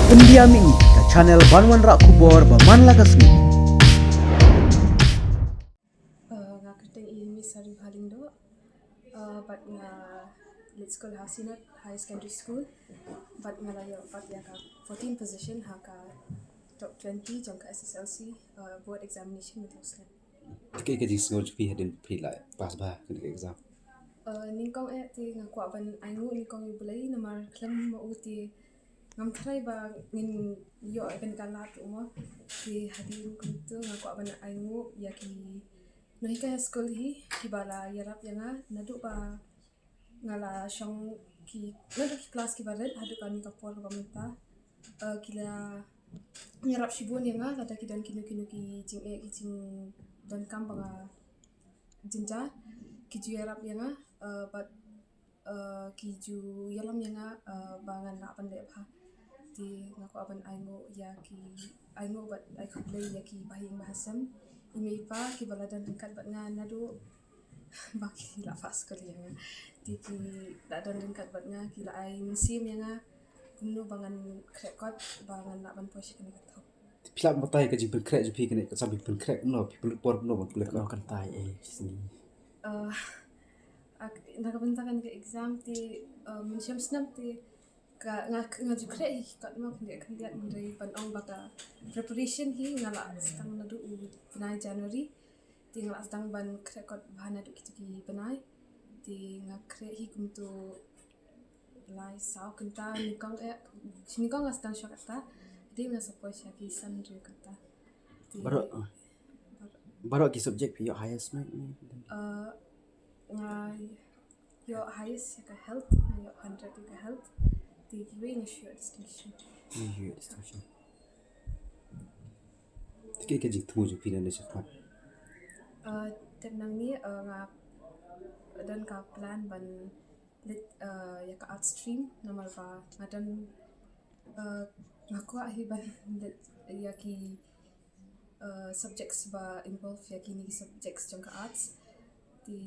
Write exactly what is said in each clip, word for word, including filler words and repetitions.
Pyndiam ïa ngi ka channel ban wanrah khubor ba man la ka sngi. Uh, nga kyrteng i Miss Sari Bhalingdo. Uh, bad nga leit skul ha Synod Higher Secondary School. Bad nga la ïoh bad ïa ka fourteen position ha ka top twenty jong ka S S L C, uh, board examination mynta u snem. Te kaei ka jingsngew jong phi hadien phi la pass bha kane ka exam? Uh, nyngkong eh te nga kwah ban ainguh nyngkong ïa u Blei namar khlem ma u te ngam tharai ba ngin ïoh ïa kane ka lad ruh mo. Te hadien kumto nga kwah ban ainguh ïa ki nonghikai skul hi kiba la ïarap ïa nga naduh ba nga la shong ki, naduh ki klas kiba rit haduh kane ka por kaba mynta. Uh, ki la ïarap shibun ïa nga lada ki don kino kino ki jingeh ki jingdonkam ba nga jynjar, ki ju ïarap ïa nga, uh, bad uh, ki ju ïalam ïa nga, uh, ba ngan lah ban leh bha. Te nga kwah ban ainguh ïa ki, ainguh bad ai khublei ïa ki bahaïing bahasem, i mei i pa kiba la don ryngkat bad nga naduh ba ki la pass skul ïa nga. Te ki la don ryngkat bad nga, ki la ai mynsiem ïa nga kumno ba ngan khreh kot ba ngan lah ban poi sha kane ka thong. Phi lah ban batai ka jingpynkhreh jong phi kane ka, sa phi pynkhreh kumno, phi pynlut por kumno ban pynlut kumno? Kane ka tai eh sini. Uh, na ka bynta kane ka exam te, uh, mynshem snem te ka, nga, nga ju khreh hi ki kot mo khyndiat khyndiat, hynrei ban ong ba ka preparation hi nga la sdang naduh u bnai January. Te nga la sdang ban khreh kot bha naduh kito ki bnai. Te nga khreh hi kumto lai saw kynta, nyngkong eh, nyngkong nga sdang sha kata. Te nga sa poi sha ki san hynriew kynta. Te baroh, baroh ki subject phi ïoh highest mark ne? Uh, nga ïoh highest ïa ka health, nga ïoh hundred ïa ka health. Te kiwei nga shu ïoh distinction. Nga shu ïoh distinction. Te kaei ka jingthmu jong phi nangne shakhmat? Uh, tep nangne, uh, nga don ka plan ban leit, uh, ïa ka art stream namar ba nga don, uh, nga kwah hi ban leit ïa ki, uh, subjects ba involve ïa kine ki subjects jong ka arts. Te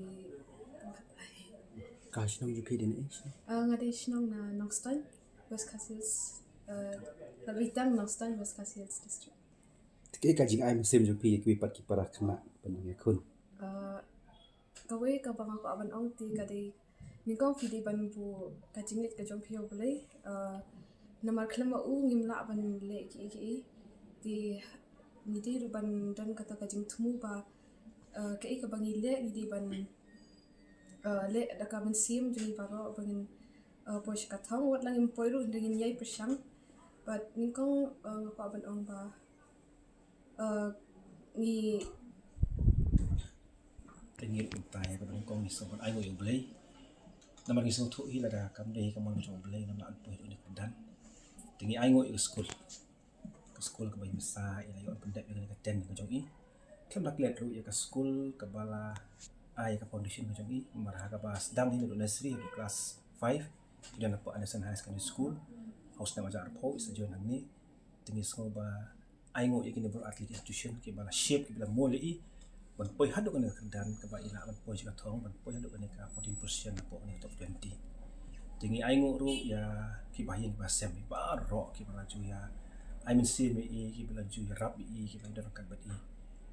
ka shnong jong phi dei na ei? Uh, nga dei shnong na Nongstoiñ, West Khasi Hills, uh, Ritang, Nongstoiñ, West Khasi Hills District. Te kaei ka jingai mynsiem jong phi ïa kiwei pat ki para khynnah ban ïakhun? Uh, kawei kaba nga kwah ban ong te ka dei nyngkong phi dei ban buh ka jingleit ka jong phi ha U Blei, uh, namar khlem ma u ngim lah ban leh kiei kiei. Te ngi dei ruh ban don kata ka jingthmu ba, uh, kaei kaba ngi leh ngi dei ban, uh, leh da ka mynsiem jong ngi baroh ba ngin, uh, poi sha ka thong, wat la ngim poi ruh hynrei ngin ïai pyrshang. Bad nyngkong, uh, nga kwah ban ong ba, uh, ngi Te ngi ruh kumta ïa kaba nyngkong ngi sngew ban ainguh ïa U Blei. Namar ngi sngewthuh hi lada kam dei ka mon ka jong U Blei ngam lah ban poi haduh kane ka kyrdan. Te ngi ainguh ïa ka skul. Ka skul kaba i masa i la ïoh ban pyndep ïa kane ka tent ka jong i. Khlem da klet ruh ïa ka skul kaba la ai ïa ka foundation ka jong i. Namar ha kaba sdang hi naduh nursery haduh class five. I don hapoh Anderson High Secondary School. Ha u snem ar hajar arphew i sa join hangne. Te ngi sngew ba ainguh ïa kine baroh artylli ki institution kiba la shape, kiba la mold ïa i ban poi haduh kane ka kyrdan kaba i lah ban poi sha ka thong, ban poi haduh kane ka fourteen position hapoh kane ka top twenty. Te ngi ainguh ruh ïa ki bahaïing ki bahasem baroh kiba la ju ïa ai mynsiem ïa i, kiba la ju ïarap ïa i, kiba la don ryngkat bad i.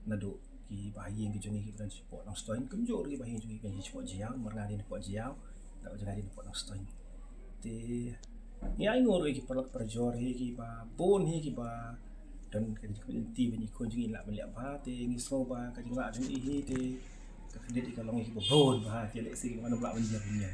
Naduh ki bahaïing ki jong ngi kiba don shapoh Nongstoiñ, kumjuh ruh ki bahaïing jong ngi kiba don shapoh Jaïaw, namar nga dei napoh Jaïaw, naduh jong nga dei napoh Nongstoiñ. Te ngi ainguh ruh ïa ki paralok parajor hi kiba bun hi kiba don ka jingkyrmen lynti ban ïakhun jong ngi lah ban leh bha, te ngi sngew ba ka jinglah jong i hi te ka khyndiat ïa ka long ïa kiba bun bha, te lehse kiba ngam lah ban ïa ban ïa.